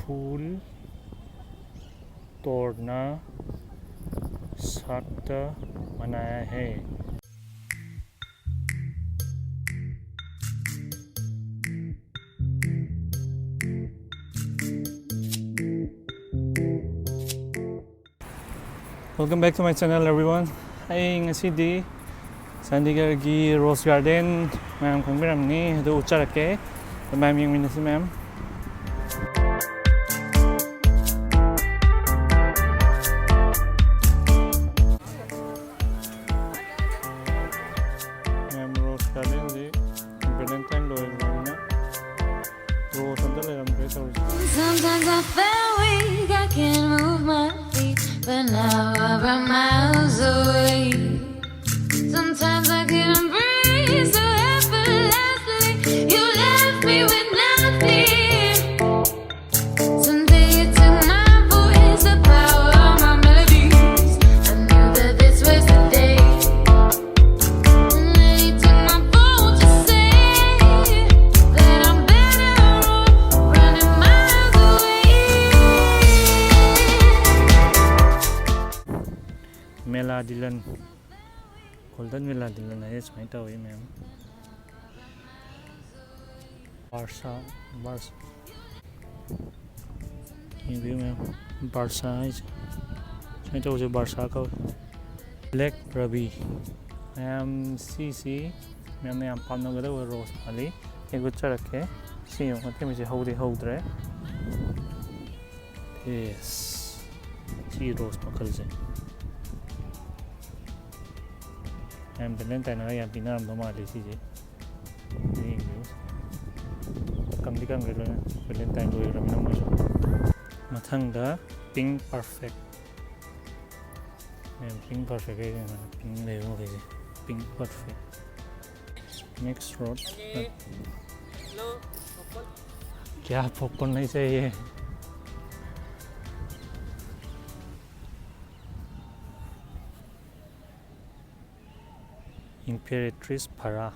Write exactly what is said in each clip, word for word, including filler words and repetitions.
फूल तोड़ना सात मनाया है। Welcome back to my channel, everyone. ꯑꯩ ꯉꯁꯤꯗꯤ ꯆꯥꯟꯗꯤꯒꯔꯒꯤ ꯔꯣꯁ ꯒꯥꯔꯗꯦꯟ, ꯃꯌꯥꯝ ꯈꯪꯕꯤꯔꯝꯅꯤ, ꯑꯗꯨ ꯎꯠꯆꯔꯛꯀꯦ꯫ ꯑꯗꯨ ꯃꯌꯥꯝ ꯌꯦꯡꯃꯤꯟꯅꯁꯤ, ꯃꯌꯥꯝ꯫ ꯃꯌꯥꯝ, ꯔꯣꯁ ꯒꯥꯔꯗꯦꯟꯁꯤ ꯚꯦꯂꯦꯟꯇꯥꯏꯟ ꯂꯣꯏꯔꯕꯅꯤꯅ ꯔꯣꯁ ꯑꯝꯇ ꯂꯩꯔꯝꯗ꯭ꯔꯦ ꯇꯧꯔꯤꯁꯦ꯫ Sometimes I felt weak, I can't move my feet, but now I run miles away. Sometimes I couldn't breathe so effortlessly. You left me with nothing. Someday you took my voice, the power of my melodies. I knew that this was the day. And then you took my phone to say that I'm better off running miles away. ꯃꯦꯂꯥ ꯗꯤꯂꯟ, golden ꯃꯦꯂꯥ ꯗꯤꯂꯟ ꯍꯥꯏꯁꯦ ꯁꯨꯃꯥꯏꯅ ꯇꯧꯋꯤ, ꯃꯌꯥꯝ꯫ ꯕꯥꯔꯁꯥ, ꯕꯥꯔꯁꯥ꯫ ꯌꯦꯡꯕꯤꯌꯨ, ꯃꯌꯥꯝ꯫ ꯕꯥꯔꯁꯥ ꯍꯥꯏꯁꯦ ꯁꯨꯃꯥꯏꯅ ꯇꯧꯕꯁꯦ ꯕꯥꯔꯁꯥ ꯀꯧꯋꯤ꯫ ꯕ꯭ꯂꯦꯛ ꯔꯕꯤ꯫ ꯃꯌꯥꯝ, ꯁꯤꯁꯤ ꯃꯌꯥꯝꯅ ꯌꯥꯝ ꯄꯥꯝꯅꯒꯗꯕ ꯔꯣꯁ ꯃꯥꯜꯂꯤ꯫ ꯑꯩ ꯎꯠꯆꯔꯛꯀꯦ꯫ ꯁꯤ ꯌꯦꯡꯉꯨ, ꯑꯇꯦꯝꯕꯁꯦ ꯍꯧꯗꯤ ꯍꯧꯗ꯭ꯔꯦ꯫ ꯌꯦꯁ꯫ ꯁꯤ ꯔꯣꯁ ꯃꯈꯜꯁꯦ꯫ ꯃꯌꯥꯝ ꯚꯦꯂꯦꯟꯇꯥꯏꯟꯒ ꯌꯥꯝ ꯄꯤꯅꯔꯝꯗꯧ ꯃꯥꯜꯂꯤ ꯁꯤꯁꯦ꯫ ꯌꯦꯡꯕꯤꯌꯨ꯫ ꯀꯪꯗꯤ ꯀꯪꯈ꯭ꯔꯦ ꯂꯣꯏꯅ꯫ ꯚꯦꯂꯦꯟꯇꯥꯏꯟ ꯂꯣꯏꯈ꯭ꯔꯕꯅꯤꯅ ꯃꯣꯏꯁꯨ꯫ ꯃꯊꯪꯗ ꯄꯤꯡ ꯄꯔꯐꯦꯛ꯫ ꯃꯌꯥꯝ ꯄꯤꯡ ꯄꯔꯐꯦꯛ ꯍꯥꯏꯁꯦ ꯄꯤꯡ ꯂꯩꯕ ꯃꯈꯩꯁꯦ꯫ ꯄꯤꯡ ꯄꯔꯐꯦꯛ꯫ ꯃꯤꯛꯁ ꯔꯣꯁ꯫ क्या पॉपकॉर्न नहीं चाहिए? ꯏꯝꯄꯦꯔꯦꯇ꯭ꯔꯤꯁ ꯐꯔꯥ꯫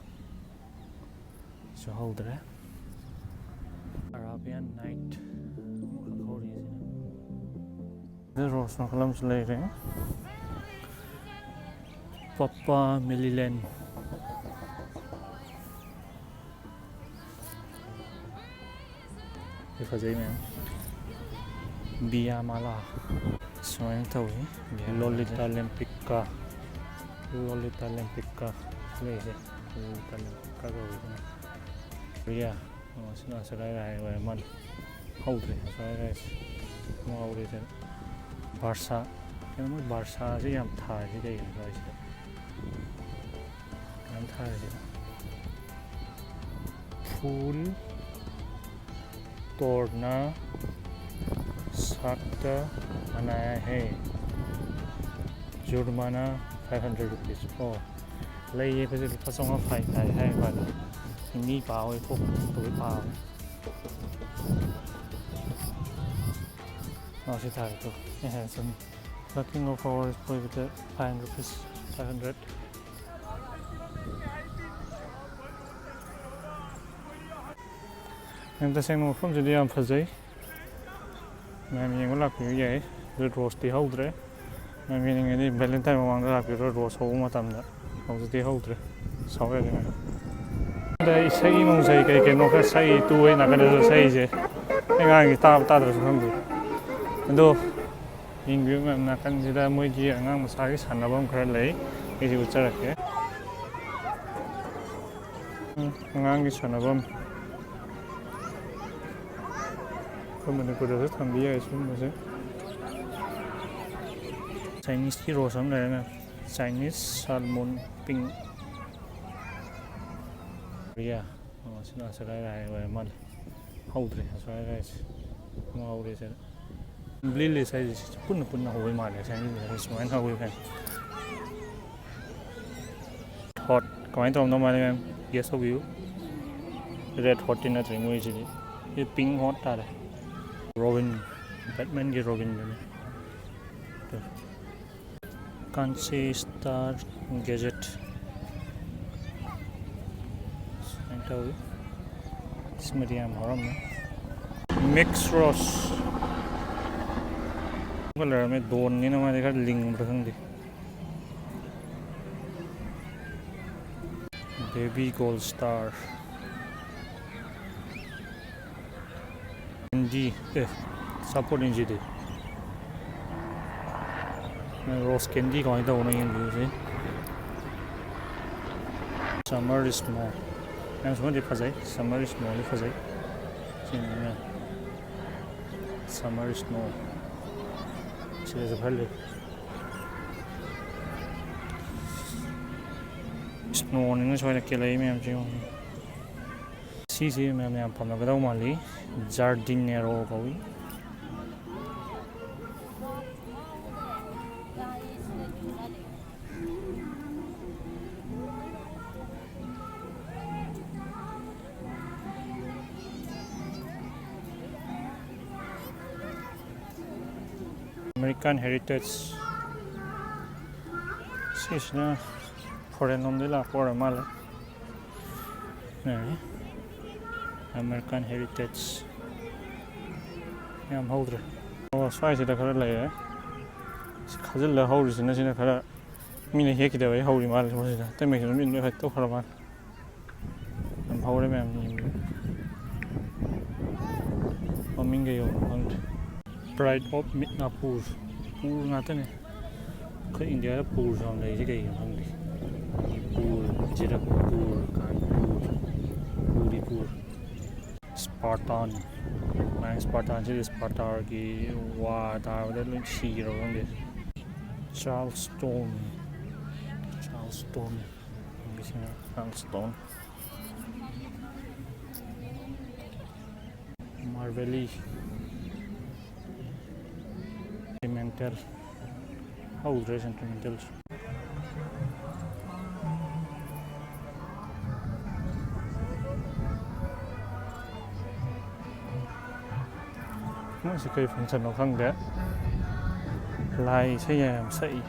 ꯁꯨ ꯍꯧꯗ꯭ꯔꯦ꯫ Arabian night. ꯁꯤꯗ ꯔꯣꯁ ꯃꯈꯜ ꯑꯃꯁꯨ ꯂꯩꯔꯦ꯫ ꯄꯞꯄꯥ ꯃꯦꯂꯤꯂꯦꯟ꯫ ꯁꯤ ꯐꯖꯩ ꯃꯌꯥꯝ꯫ ꯕꯤꯌꯥ ꯃꯥꯂꯥ꯫ ꯁꯨꯃꯥꯏꯅ ꯇꯧꯏ꯫ ꯂꯣꯂꯤꯇꯥ ꯂꯦꯝꯄꯤꯀꯥ꯫ ꯂꯣꯂꯤꯇꯥ ꯂꯦꯝꯄꯤꯀꯥ꯫ ꯂꯩꯁꯦ꯫ ꯂꯣꯂꯤꯇꯥ ꯂꯦꯝꯄꯤꯀꯥ ꯀꯧꯏꯁꯤꯅ꯫ ꯕꯤꯌꯥ꯫ ꯑꯣ, ꯁꯤꯅ ꯑꯁꯔꯥꯏ ꯔꯥꯏ ꯑꯣꯏꯔ ꯃꯥꯜꯂꯦ꯫ ꯍꯧꯗ꯭ꯔꯦ ꯑꯁꯔꯥꯏ ꯔꯥꯏꯁꯦ꯫ ꯉꯥꯎꯔꯦ ꯁꯤꯅ꯫ ꯕꯥꯔꯁꯥ꯫ ꯀꯩꯅꯣ ꯃꯣꯏ ꯕꯥꯔꯁꯥꯁꯦ ꯌꯥꯝ ꯊꯥꯔꯤꯁꯦ ꯀꯩꯒꯤꯅꯣ ꯁ꯭ꯋꯥꯏꯁꯤꯗ? ꯌꯥꯝ ꯊꯥꯔꯤꯁꯦ꯫ ꯐꯨꯜ ꯇꯣꯔꯅꯥ ꯁꯥꯛꯇ ꯃꯅꯥꯌꯥ ꯍꯦ꯫ ꯖꯨꯔꯃꯥꯅꯥ five hundred rupees꯫ ꯑꯣ꯫ ꯂꯩ ꯌꯦꯛꯄꯁꯦ ꯂꯨꯄꯥ ꯆꯥꯝꯃꯉꯥ ꯐꯥꯏꯟ ꯇꯥꯏ ꯍꯥꯏꯕ ꯋꯥꯅꯤ꯫ ꯃꯤ ꯄꯥꯕ ꯊꯣꯛꯄ ꯊꯣꯛꯄꯒꯤ ꯄꯥꯕꯅꯤ꯫ ꯑꯣ, ꯁꯤ ꯊꯥꯔꯦ ꯇꯨ꯫ ꯑꯦ, ꯆꯨꯝꯃꯤ꯫ Lucky no flowers ꯄꯣꯏꯕꯗ five hundred rupees, five hundred꯫ ꯌꯥꯝ ꯇꯁꯦꯡꯅ ꯃꯐꯝꯁꯤꯗꯤ ꯌꯥꯝ ꯐꯖꯩ꯫ ꯃꯌꯥꯝ ꯌꯦꯡꯕ ꯂꯥꯛꯄꯤꯕ ꯌꯥꯏ꯫ ꯑꯗꯨ ꯔꯣꯁꯇꯤ ꯍꯧꯗ꯭ꯔꯦ꯫ ꯃꯌꯥꯝ ꯌꯦꯡꯅꯤꯡꯉꯗꯤ ꯚꯦꯂꯦꯟꯇꯥꯏꯟ ꯃꯃꯥꯡꯗ ꯂꯥꯛꯄꯤꯔꯣ, ꯔꯣꯁ ꯍꯧꯕ ꯃꯇꯝꯗ꯫ ꯍꯧꯖꯤꯛꯇꯤ ꯍꯧꯗ꯭ꯔꯦ꯫ ꯁꯥꯎ ꯌꯥꯗꯦ ꯃꯌꯥꯝ꯫ ꯑꯗ ꯏꯁꯩ ꯅꯣꯡꯁꯩ ꯀꯩ ꯀꯩꯅꯣ ꯈꯔ ꯁꯛꯏ, ꯇꯨ ꯍꯣꯏ ꯅꯥꯀꯟꯗꯁꯨ ꯁꯛꯏꯁꯦ꯫ ꯑꯩ ꯉꯥꯡꯉꯤ ꯇꯥꯕ ꯇꯥꯗ꯭ꯔꯁꯨ ꯈꯪꯗꯦ꯫ ꯑꯗꯣ ꯌꯦꯡꯕꯤꯌꯨ ꯃꯌꯥꯝ, ꯅꯥꯀꯟꯁꯤꯗ ꯃꯣꯏꯒꯤ ꯑꯉꯥꯡ ꯃꯆꯥꯒꯤ ꯁꯥꯟꯅꯐꯝ ꯈꯔ ꯂꯩ꯫ ꯑꯩꯁꯦ ꯎꯠꯆꯔꯛꯀꯦ꯫ ꯎꯝ, ꯑꯉꯥꯡꯒꯤ ꯁꯥꯟꯅꯐꯝ꯫ ꯑꯩꯈꯣꯏ ꯃꯅꯤꯄꯨꯔꯗꯁꯨ ꯊꯝꯕ ꯌꯥꯏ ꯁꯤꯒꯨꯝꯕꯁꯦ꯫ ꯆꯥꯏꯅꯤꯁꯀꯤ ꯔꯣꯁ ꯑꯃ ꯂꯩꯔꯦ ꯃꯌꯥꯝ꯫ ꯆꯥꯏꯅꯤꯁ ꯁꯥꯜꯃꯣꯟ ꯄꯤꯡ꯫ ꯀꯣꯔꯤꯌꯥ꯫ ꯑꯣ, ꯁꯤꯅ ꯑꯁꯔꯥꯏ ꯔꯥꯏ ꯑꯣꯏꯔ ꯃꯥꯜꯂꯦ꯫ ꯍꯧꯗ꯭ꯔꯦ ꯑꯁꯔꯥꯏ ꯔꯥꯏꯁꯦ꯫ ꯑꯃ ꯍꯧꯔꯦ ꯁꯤꯗ꯫ ꯕ꯭ꯂꯤ ꯂꯤꯁ ꯍꯥꯏꯁꯦ ꯁꯤ ꯄꯨꯟꯅ ꯄꯨꯟꯅ ꯍꯧꯕꯩ ꯃꯥꯜꯂꯦ꯫ ꯉꯁꯥꯏ ꯁꯨꯃꯥꯏꯅ ꯍꯧꯋꯤ ꯃꯌꯥꯝ꯫ ꯍꯣꯠ ꯀꯃꯥꯏꯅ ꯇꯧꯔꯝꯗꯧ ꯃꯥꯜꯂꯤ ꯃꯌꯥꯝ? ꯒꯦꯁ ꯇꯧꯕꯤꯌꯨ꯫ ꯔꯦꯠ ꯍꯣꯠꯇꯤ ꯅꯠꯇ꯭ꯔꯦ ꯃꯣꯏꯁꯤꯗꯤ꯫ ꯁꯤ ꯄꯤꯡ ꯍꯣꯠ ꯇꯥꯔꯦ꯫ ꯔꯣꯕꯤꯟ, ꯕꯦꯠꯃꯦꯟꯒꯤ ꯔꯣꯕꯤꯟꯗꯨꯅꯤ꯫ ꯀꯥꯟꯆꯤ ꯁ꯭ꯇꯥꯔ ꯒꯦꯖꯦꯠ꯫ ꯁꯨꯃꯥꯏꯅ ꯇꯧꯋꯤ꯫ ꯁꯤꯃꯗꯤ ꯌꯥꯝ ꯍꯧꯔꯝꯃꯦ꯫ ꯃꯤꯛꯁ ꯔꯣꯁ꯫ ꯑꯃꯨꯛꯀ ꯂꯩꯔꯝꯃꯦ, ꯗꯣꯟꯅꯤꯅ ꯃꯥꯗꯤ ꯈꯔ ꯂꯤꯡꯕ꯭ꯔꯥ ꯈꯪꯗꯦ꯫ Baby Gold Star꯫ ꯀꯦꯟꯗꯤ꯫ ꯑꯦ, ꯑꯆꯥꯄꯣꯠꯅꯤ ꯁꯤꯗꯤ꯫ ꯔꯣꯁ ꯀꯦꯟꯗꯤ ꯀꯃꯥꯏꯅ ꯇꯧꯕꯅꯣ ꯌꯦꯡꯕꯤꯌꯨꯁꯦ꯫ Summer Snow꯫ ꯌꯥꯝ ꯁꯨꯃꯗꯤ ꯐꯖꯩ꯫ Summer Snowꯗꯤ ꯐꯖꯩ꯫ ꯁꯤꯅꯤꯅꯦ꯫ Summer Snow꯫ ꯁꯤꯗꯁꯨ ꯈꯔ ꯂꯩ꯫ Snowꯅꯤꯅ ꯁ꯭ꯋꯥꯏꯗ ꯀꯦꯜꯂꯛꯏ ꯃꯌꯥꯝꯁꯦ ꯌꯦꯡꯉꯨ꯫ ꯁꯤꯁꯤ ꯃꯌꯥꯝꯅ ꯌꯥꯝ ꯄꯥꯝꯅꯒꯗꯧ ꯃꯥꯜꯂꯤ꯫ Jardinero ꯀꯧꯏ꯫ American Heritage꯫ ꯁꯤꯁꯤꯅ foreign ꯂꯣꯝꯗꯒꯤ ꯂꯥꯛꯄ ꯑꯣꯏꯔ ꯃꯥꯜꯂꯦ꯫ ꯌꯥꯔꯦ꯫ American Heritage꯫ ꯌꯥꯝ ꯍꯧꯗ꯭ꯔꯦ꯫ ꯑꯣ, ꯁ꯭ꯋꯥꯏꯁꯤꯗ ꯈꯔ ꯂꯩꯔꯦ꯫ ꯁꯤ ꯈꯥꯖꯤꯜꯂ ꯍꯧꯔꯤꯁꯤꯅ, ꯁꯤꯅ ꯈꯔ ꯃꯤꯅ ꯍꯦꯛꯈꯤꯗꯕꯩ ꯍꯧꯔꯤ ꯃꯥꯜꯂꯦ ꯃꯁꯤꯗ꯫ ꯑꯇꯩ ꯃꯩꯁꯤꯅ ꯃꯤꯅ ꯂꯣꯏ ꯍꯦꯛꯇꯣꯛꯈ꯭ꯔ ꯃꯥꯜꯂꯦ꯫ ꯌꯥꯝ ꯍꯧꯔꯦ ꯃꯌꯥꯝ ꯌꯦꯡꯕꯤꯌꯨ꯫ ꯃꯃꯤꯡꯒ ꯌꯧꯕ ꯈꯪꯗ꯭ꯔꯦ꯫ Pride of Midnapur꯫ ꯄꯨꯔ ꯉꯥꯛꯇꯅꯦ꯫ ꯑꯩꯈꯣꯏ ꯏꯟꯗꯤꯌꯥꯗ ꯄꯨꯔꯁꯨ ꯌꯥꯝ ꯂꯩꯔꯤꯁꯦ ꯀꯩꯒꯤꯅꯣ ꯈꯪꯗꯦ꯫ ꯃꯅꯤꯄꯨꯔ, ꯖꯤꯔꯛꯄꯨꯔ, ꯀꯥꯟꯄꯨꯔ, ꯄꯨꯔꯤꯄꯨꯔ꯫ Spartan꯫ ꯃꯥꯏ Spartan ꯁꯤꯗꯤ Spartaꯒꯤ ꯋꯥ ꯇꯥꯕꯗ ꯂꯣꯏ ꯁꯤꯈ꯭ꯔꯕ ꯈꯪꯗꯦ꯫ Charleston꯫ Charleston꯫ ꯏꯪꯂꯤꯁꯅ Charleston꯫ Marvelly꯫ Sentimental꯫ ꯍꯧꯗ꯭ꯔꯦ Sentimental꯫ ꯃꯣꯏꯁꯤ ꯀꯩ functionꯅꯣ ꯈꯪꯗꯦ꯫ ꯂꯥꯏ ꯏꯁꯩ ꯌꯥꯝ ꯁꯛꯏ꯫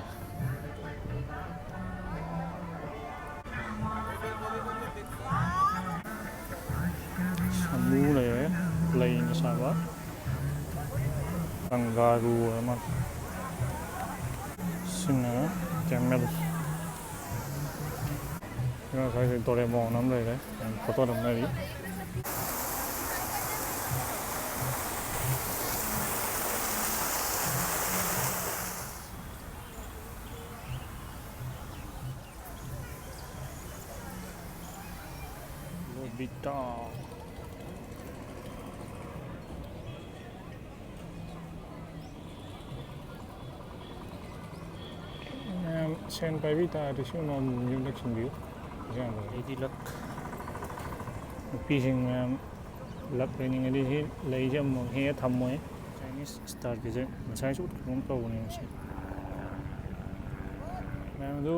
ꯁꯥꯃꯨ ꯂꯩꯔꯦ, ꯂꯩꯅ ꯁꯥꯕ꯫ ꯀꯪꯒꯥꯔꯨ ꯑꯣꯏꯔ ꯃꯥꯜꯂꯦ꯫ ꯁꯤꯅ ꯀꯦꯃꯦꯜ꯫ ꯁꯤꯅ ꯉꯁꯥꯏꯒꯤ ꯗꯣꯔꯦꯃꯣꯟ ꯑꯃ ꯂꯩꯔꯦ꯫ ꯐꯣꯇꯣ ꯅꯝꯅꯔꯤ꯫ ꯅꯣꯕꯤꯇꯥ꯫ ꯃꯌꯥꯝ ꯁꯦꯟ ꯄꯥꯏꯕꯤ ꯇꯥꯔꯗꯤ ꯁꯤꯒꯨꯝꯕ ꯑꯃꯃꯝ ꯌꯨꯝꯗ ꯈꯤꯟꯕꯤꯌꯨ꯫ ꯄꯩꯁꯥ ꯌꯥꯝ ꯂꯩ꯫ ꯑꯩꯗꯤ ꯂꯛ꯫ ꯅꯨꯄꯤꯁꯤꯡ ꯃꯌꯥꯝ ꯂꯛ ꯂꯩꯅꯤꯡꯉꯗꯤ ꯁꯤ ꯂꯩꯁꯦ ꯑꯃꯃꯝ ꯍꯦꯛꯑ ꯊꯝꯃꯣꯏ꯫ ꯆꯥꯏꯅꯤꯁ ꯁ꯭ꯇꯥꯔꯒꯤꯁꯦ ꯉꯁꯥꯏꯁꯨ ꯎꯠꯈ꯭ꯔꯒꯨꯝ ꯇꯧꯕꯅꯦ ꯃꯁꯤ꯫ ꯃꯌꯥꯝ ꯑꯗꯨ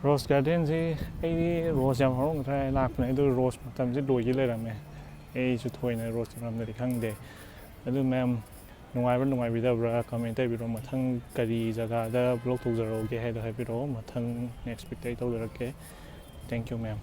ꯔꯣꯁ ꯒꯥꯔꯗꯦꯟꯁꯤ ꯑꯩꯗꯤ ꯔꯣꯁ ꯌꯥꯝ ꯍꯧꯔꯝꯒꯗ꯭ꯔꯥ ꯍꯥꯏꯅ ꯂꯥꯛꯄꯅꯦ, ꯑꯗꯨ ꯔꯣꯁ ꯃꯇꯝꯁꯤ ꯂꯣꯏꯈꯤ ꯂꯩꯔꯝꯃꯦ꯫ ꯑꯩꯁꯨ ꯊꯣꯏꯅ ꯔꯣꯁꯀꯤ ꯃꯔꯝꯗꯗꯤ ꯈꯪꯗꯦ꯫ ꯑꯗꯨ ꯃꯌꯥꯝ ꯅꯨꯡꯉꯥꯏꯕ꯭ꯔꯥ ꯅꯨꯡꯉꯥꯏꯕꯤꯗꯕ꯭ꯔꯥ comment ꯇꯧꯕꯤꯔꯣ꯫ ꯃꯊꯪ ꯀꯔꯤ ꯖꯒꯥꯗ vlog ꯇꯧꯖꯔꯛꯎꯒꯦ ꯍꯥꯏꯗꯣ ꯍꯥꯏꯕꯤꯔꯛꯑꯣ꯫ ꯃꯊꯪ next weekꯇ ꯑꯩ ꯇꯧꯖꯔꯛꯀꯦ꯫ Thank you ꯃꯌꯥꯝ꯫